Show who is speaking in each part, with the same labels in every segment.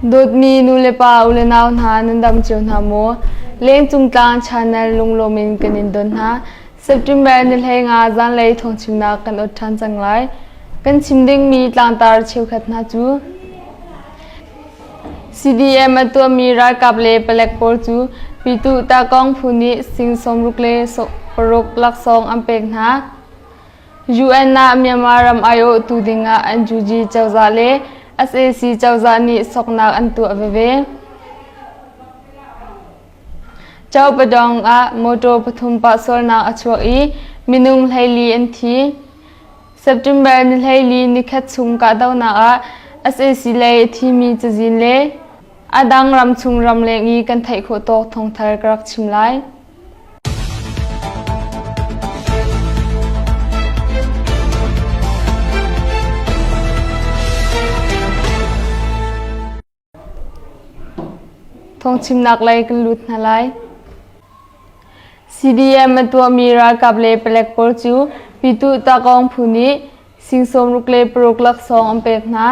Speaker 1: Dawtmi nulepa ulenau hna nan dam cio hna maw? Lengcung tlang channel lunglawm in kan in don hna. September ni 15 zanlei thawngchimnak kan ot ṭhan cang lai. Kan chim dingmi tlangtar cheukhat hna cu CDM a tuahmi ralkap le palek pawl cu Pyituh Takong phu nih sing 60 le paruk laksawng an pek hna. UN ah Myanmar ram aiawhtu dingah NUG cozah le sac cozah nih soknak an tuah veve. Chaupadong ah motor pathum pah sualnak a chuak i minung 14 an thi. September ni 14 nikhat chung kahdohnak ah sac lei a thimi cazin le a dang ramchung ramleng i kan theih khawh tawk thawngthar ka rak chim lai. Thawngchimnak lei kan lut hna lai. CDM a tuahmi ralkap le palek pawl cu Pyituh Takawng phu nih sing 66 laksawng an pek hna.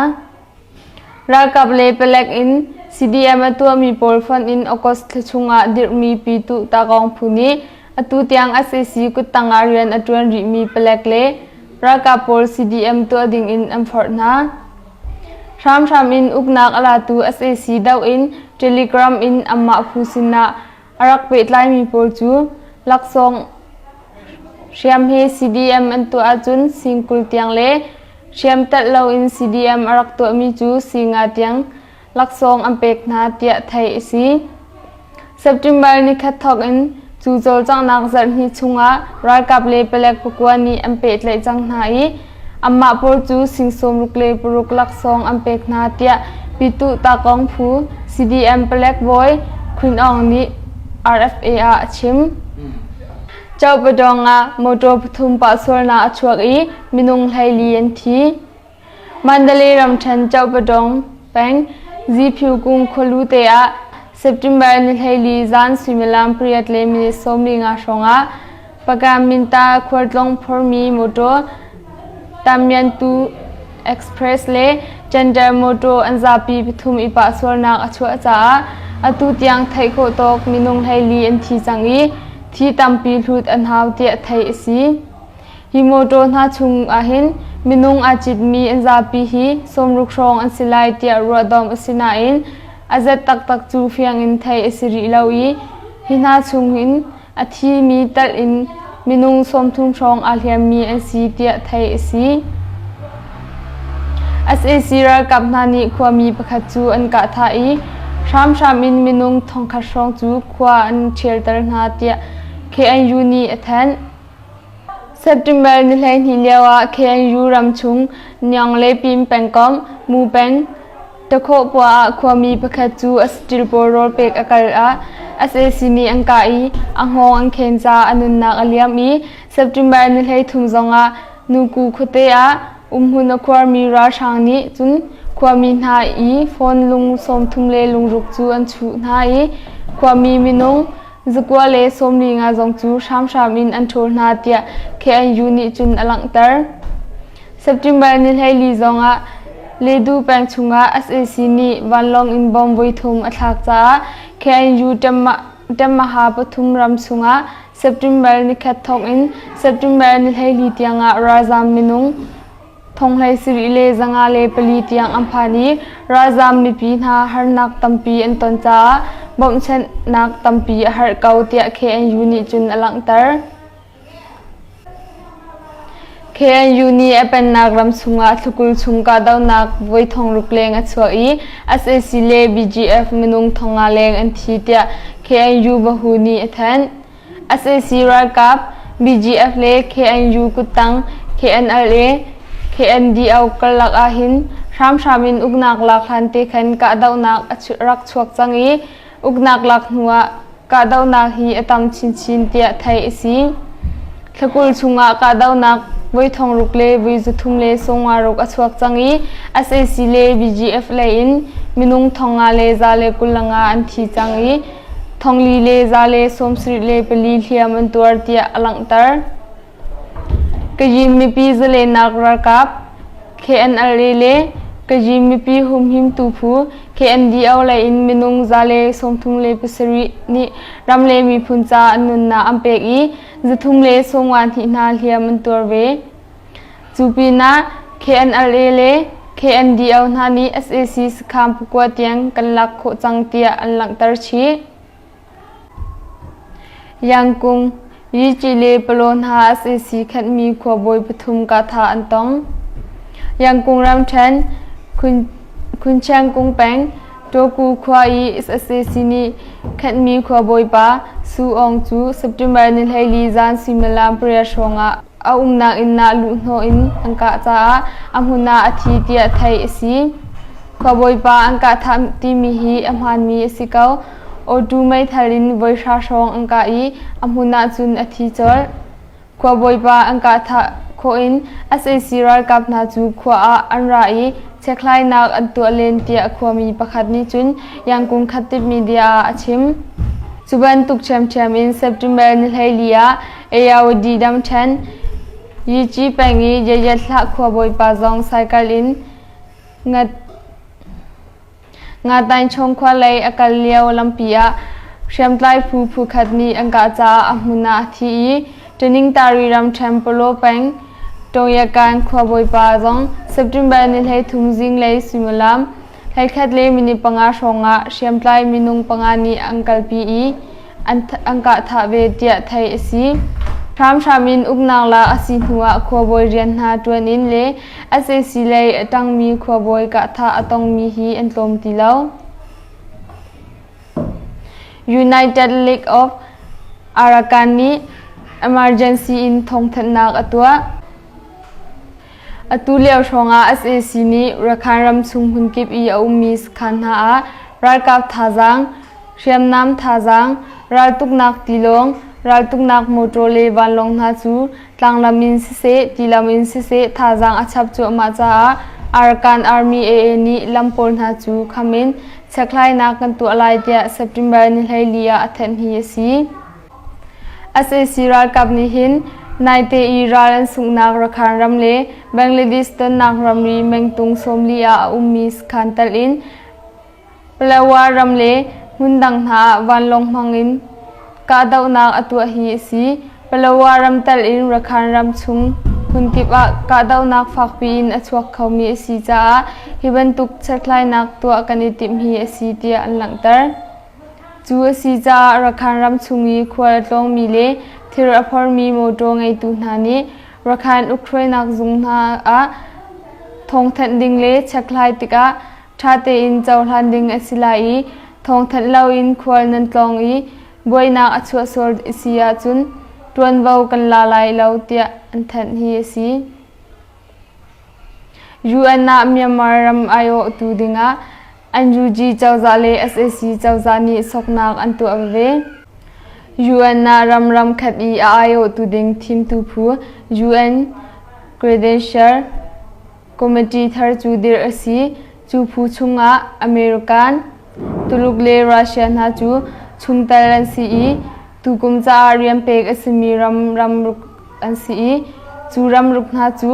Speaker 1: Ralkap le palek in CDM a tuahmi pawl fonh in August thla chungah dirhmi Pyituh Takawng phu nih atu tiang sac kuttang ah rian a ṭuan rihmi palek le ralkap pawl CDM tuah dingin an forh hna. Hramhram in uknak a latu sac doh in Telegram in anmah phu sinah a rak pehtlaimi pawl cu laksawng hriam he CDM an tuah ahcun sing 20 tiang le hriam telh loin CDM a rak tuahmi cu sing nga tiang laksawng an pek hna tiah theih a si. September nikhat thawk in cu cawlcanghnak zarhhnih chungah ralkap le palek pakua nih an pehtlaih cang hna i anmah pawl cu sing 66 laksawng an pek hna tiah Pyituh Takong phu CDM palek bawi Khun Aung nih RFA ah a chim. Chaupadong ah motor pathum pah sualnak a chuak i minung 14 an thi. Mandalay ramṭhen Chaupadong peng Ziphiu kung khualu te ah September ni 14 zan suimilam pariat le minute 15 hrawngah Pagaminta khualtlawng phormi motor Tamyantu Express le Chandar motor an zapi pathum i pah sualnak a chuah caah atu tiang theih khawh tawk minung 14 an thi cang i thi tampi hlut an hau tiah theih a si. Hi mawṭaw hna chung ahhin minung aa citmi an zapi hi 60 hrawng an si lai tiah ruahdamh a si nain a zat taktak cu fiang in theih a si rih lo i hi hna chungin a thimi telh in minung 30 hrawng aa hliammi an si tiah theih a si. Sac ralkap hna nih khuami pakhat cu an kah thah i hramhram in minung thongkhat hrawng cu khua an ṭhialter hna tiah KNU nih a thanh. September ni 12 lioah KNU ramchung Nyang le Pim pengkomh Mu peng Takhawhpua ah khuami pakhat cu a saṭil pawl rawl pek a kal ah sac nih an kah i a hngawng an khen caah a nunnak a liam i September ni 13 zongah Nuku khuate ah umhmun a khuarmi ralhrang nih cun khuami hna i phone lung 30 le lungruk cu an chuh hna i khuami minung Zakua le 45 zong cu hramhram in an ṭhawl hna tiah KNU nih cun a langhter. September ni 14 zongah Ledu peng chungah sac nih vanlawng in bomb voithum a thlak caah KNU Temaha pathum ram chungah September nikhat thawk in September ni 14 tiangah ralzaam minung Thonghlei sarih le 504 tiang an phan i ralzaam mipi hna harnak tampi an ton caah bawmhchanhnak tampi a herh ko tiah KNU nih cun a langhter. KNU nih a pennak ram chungah thlakul chung kahdohnak voi 600 leng a chuah i sac le BGF minung 500 leng an thi tiah KNU bahu nih a thanh. Sac ralkap, BGF le KNU kuttang KNLA, KNDO karlak ahhin hramhram in uknak lak hlan te khan kahdohnak a rak chuak cang i uknak lak hnuah kahdohnak hi a tam chinchin tiah theih a si. Thla 20 chungah kahdohnak voi 600 le voi 356 a chuak cang i sac le BGF lei in minung 500 le 125 an thi cang i 400 le 174 hliam an tuar tiah a langhter. Kayin mipi zalennak ralkap KNLA le Kajin mipi humhimtu phu KNDO lei in minung 137 nih ram le miphun ca an nunnak an pek i 352 hna hliam an tuar ve. Cu pinah KNLA le KNDO hna nih sac sakhan pakua tiang kan lak khawh cang tiah an langhter chih. Yangkung, Yici le Palaw hna sac khenhmi khuabawi pathum kahthah an tong. Yangkung ramṭhen Khunchiangkung peng Tawku khua i sac nih khenhmi khuabawipa Su Aung cu September ni 14 zan suimilam pariat hrawngah a umnak inn ah luhhnawh in an kah caah a hmun ah a thi tiah theih a si. Khuabawipa an kah thah timi hi a hmaanmi a si ko. Awtu meithal in voi hra hrawng an kah i a hmun ah cun a thi colh. Khuabawipa an kah thah khawh in sac ralkap hna cu khua ah an ra i chekhlainak an tuah len tiah khuami pakhat nih cun Yangkung Khattip media ah a chim. Cu bantuk ṭhiamṭhiam in September ni 14 ah Ayawadi damṭhen Yici peng i Yayat-hlah khuabawipa zong cycle in Ngatainchawng khua lei a kal lio lampi ah hriamtlai phu phukhat nih an kah caah a hmun ah a thi i Taningtari ramṭhen Palaw peng Tongyakan khuabawipa zong September ni 13 zinglei suimilam 11 le minute panga hrawng ah hriamtlai minung panga nih an kalpi i an kah thah ve tiah theih a si. Hramhram in uknak lak a si hnuah khuabawi rian hna ṭuan in le sac lei a ṭangmi khuabawi kahthah a tongmi hi an tlawm ti lo. United League of Arakan nih emergency in thawngthanhnak a tuah. Atu lio hrawngah sac nih Rakhine ram chung hmunkip i a ummi sakhan hna ah ralkap thazaang, hriamnam thazaang, raltuknak tilawng, raltuknak mawṭaw le vanlawng hna cu tlanglam in siseh, tilam in siseh thazaang a chap cuahmah caah Arakan Army AA nih lam pawl hna cu kham in chekhlainak kan tuah lai tiah September ni 14 ah a thanh hi a si. Sac ralkap nih hin naite i ral an sunghnak Rakhine ram le Bangladesh tonnak ramri mengtung 40 ah a ummi sakhan telh in Palawa ram le hmundang hna ah vanlawng hmang in kahdohnak a tuah hi a si. Palawa ram telh in Rakhine ram chung hmunkip ah kahdohnak fakpi in a chuak khomi a si caah hi bantuk chekhlainak tuah kan i timh hi a si tiah an langhter. Cu a si caah Rakhine ram chung i khual a tlawngmi le thil a phormi mawṭaw ngeitu hna nih Rakhine ukhruainak zung hna ah thawngthanh ding le chekhlai tikah ṭha tein cohlan ding a si lai i thawngthanh loin khual nan tlawng i buainak a chuah sual a si ahcun ṭuanvo kan la lai lo tiah an thanh hi a si. UN ah Myanmar ram aiawhtu dingah NUG cozah le sac cozah nih soknak an tuah veve. UN ah ram ram khat i a aiawhtu ding thimtu phu UN Credential Committee thar cu dirh a si. Cu phu chungah American, Tuluk le Russia hna cu chungtel an si i tukum caah rian pek a simi ram ram an si i cu ramruk hna cu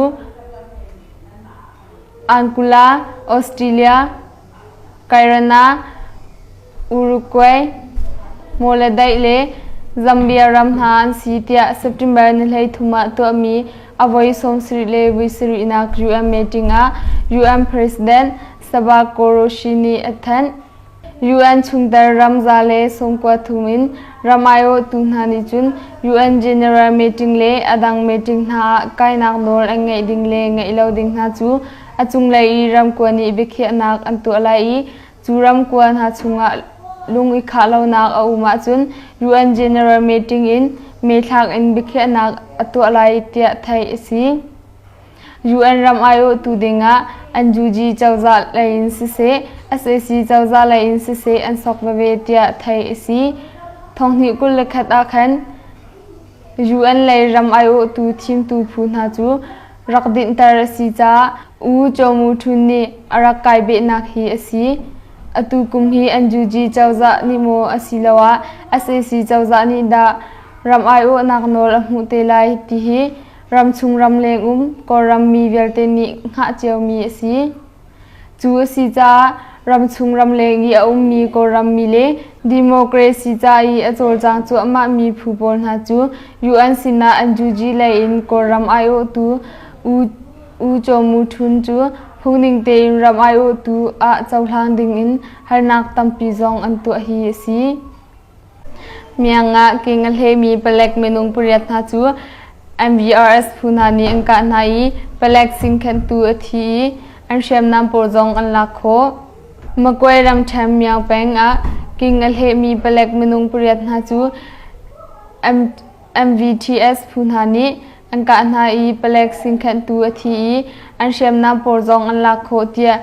Speaker 1: Angola, Australia, Guyana, Uruguay, Mawledaih le Zambia ram hna an si tiah September ni 13 ah tuahmi a voi 70 le voi sarihnak UN meeting ah UN President Saba Koroshi nih a thanh. UN chungtel ram 193 in ram aiawhtu hna nih cun UN General Meeting le a dang meeting hna ah kainak nawl an ngeih ding le ngeih lo ding hna cu a cunglei i ramkua nih biakhiahnak an tuah lai i cu ramkua hna chungah lung i khah lonak a um ahcun UN General Meeting in methlak in biakhiahnak a tuah lai tiah theih a si. UN ram aiawhtu dingah NUG cozah lei in siseh, sac cozah lei in siseh an sok veve tiah theih a si. Thonghnih 21 ah khan UN lei ram aiawhtu thimtu phu hna cu rak dinhter a si caah U Kyaw Mu Htun nih a rak kai behnak hi a si. Atu kum hi NUG cozah nih maw asiloah sac cozah nih dah ram aiawhnak nawl a hmuh te lai ti hi Ramchung ramleng um Kawlram mi vialte nih hngah ciomi a si. Cu a si caah ramchung ramleng i a ummi Kawlram mi le democracy ca i a cawlcang cuahmahmi phu pawl hna cu UN sinah NUG lei in Kawlram aiawhtu U U Kyaw Mu Htun cu phungning tein ram aiawhtu ah cohlang dingin halnak tampi zong an tuah hi a si. Miang ah king a hlemi palek minung pariat hna cu MVRS phu hna nih an kah hna i palek singkhenhtu a thi i an hriamnam pawl zong an lak khawh. Magway ramṭhen Miang peng ah king a hlehmi palek minung pariat hna cu MVTS phu hna nih an kah hna i palek singkhenhtu a thi i an hriamnam pawl zong an lak khawh tiah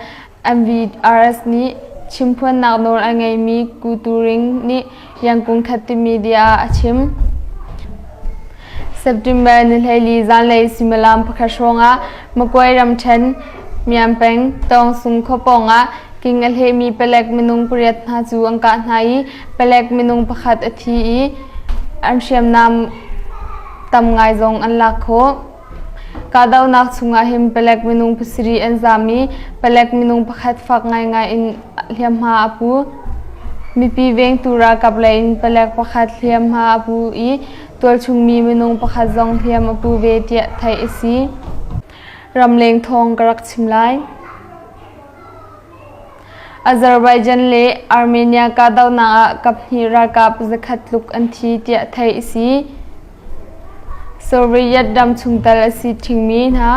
Speaker 1: MVRS nih chimphuannak nawl a ngeimi Ku Turing nih Yangkung Khat media ah a chim. September ni 14 zanlei suimilam pakhat hrawngah Magway ramṭhen Myan peng Tawngsung khua pawngah king a hlehmi palek minung pariat hna cu an kah hna i palek minung pakhat a thi i an hriamnam tam ngai zong an lak khawh. Kahdohnak chungah hin palek minung pasarih an zaam i palek minung pakhat fak ngaingai in hliamhma a pu. Mipi vengtu ralkap lei in palek pakhat hliamhma a pu i tualchung mi minung pakhat zong hliam a pu ve tiah theih a si. Ramleng thawng ka rak chim lai. Azerbaijan le Armenia kahdohnak ah kaphnih ralkap zakhat tluk an thi tiah theih a si. Soviet ram chungtel a si ṭhingmi hna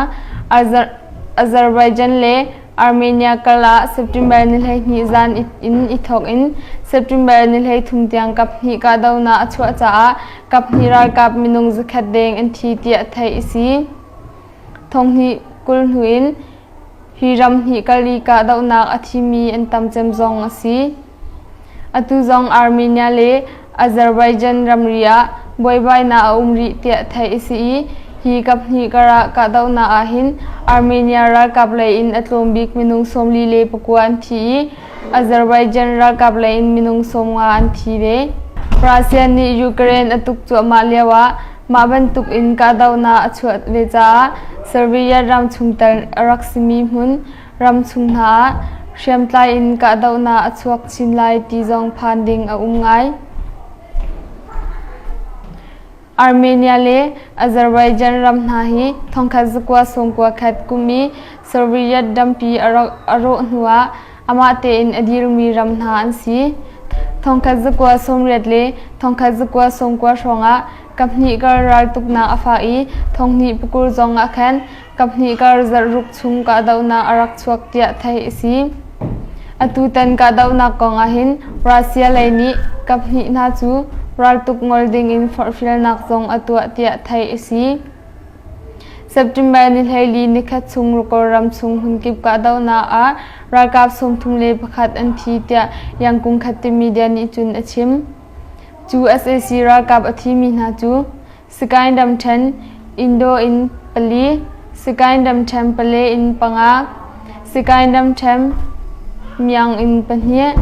Speaker 1: Azerbaijan le Armenia kal ah September ni 12 zan in i thawk in September ni 13 tiang kaphnih kahdohnak a chuah caah kaphnih ralkap minung zakhat deng an thi tiah theih a si. Thonghnih 20 hnu in Hi ram hnih kal i kahdohnak a thimi an tam cem zong a si. Atu zong Armenia le Azerbaijan ramri ah buaibainak a um rih tiah theih a si i hi kaphnih karah kahdohnak ahhin Armenia ralkap lei in a tlawm bik minung 44 an thi i Azerbaijan ralkap lei in minung 50 an thi ve. Russia nih Ukraine a tuk cuahmah lioah Mah bantuk in kahdohnak a chuah ve caah Serbia ram chungtel a rak simi hmun ram chung hna ah hriamtlai in kahdohnak a chuak chin lai ti zong phan ding a um ngai. Armenia le Azerbaijan ram hna hi thongkhat zakua sawmkua khat kum i Soviet rampi a rawh hnuah amah tein a dirmi ram hna an si. Thongkhat zakua 80 le thongkhat zakua 90 hrawngah kaphnih kar raltuknak a fah i thonghnih pakur zong ah khan kaphnih kar zarhruk chung kahdohnak a rak chuak tiah theih a si. Atutan kahdohnak kong ahhin Russia lei nih kaphnih hna cu raltuk ngol dingin forhfialnak zong a tuah tiah theih a si. September ni 14 nikhat chung Kawlram chung hmunkip kahdohnak ah ralkap 31 an thi tiah Yangkung Khatte media nih cun a chim. Cu sac ralkap a thimi hna cu Sagaing ramṭhen Indo in pali, Sagaing ramṭhen Pale in panga, Sagaing ramṭhen Myang in pahnih,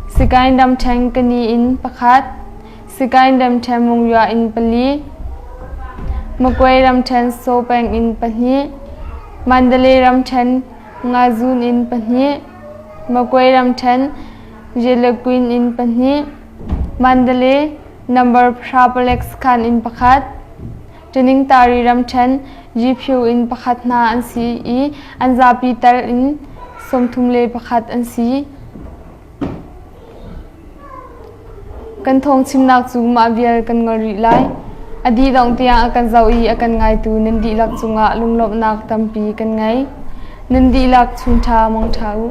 Speaker 1: Sagaing ramṭhen Kani in pakhat, Sagaing ramṭhen Mungya in pali, Magway ramṭhen Saw peng in pahnih, Mandalay ramṭhen Ngazun in pahnih, Magway ramṭhen Jelequin in pahnih, Mandalay number pahra palek sakhan in pakhat, Taningtari ramṭhen Gphu in pakhat hna an si i an zapi tal in 31 an si. Kan thawngchimnak cu mah vial kan ngol rih lai. A dih dongh tiang a kan zoh i a kan ngaitu nan dihlak cungah lunglawmhnak tampi kan ngei. Nan dihlak chungṭha mangṭha u.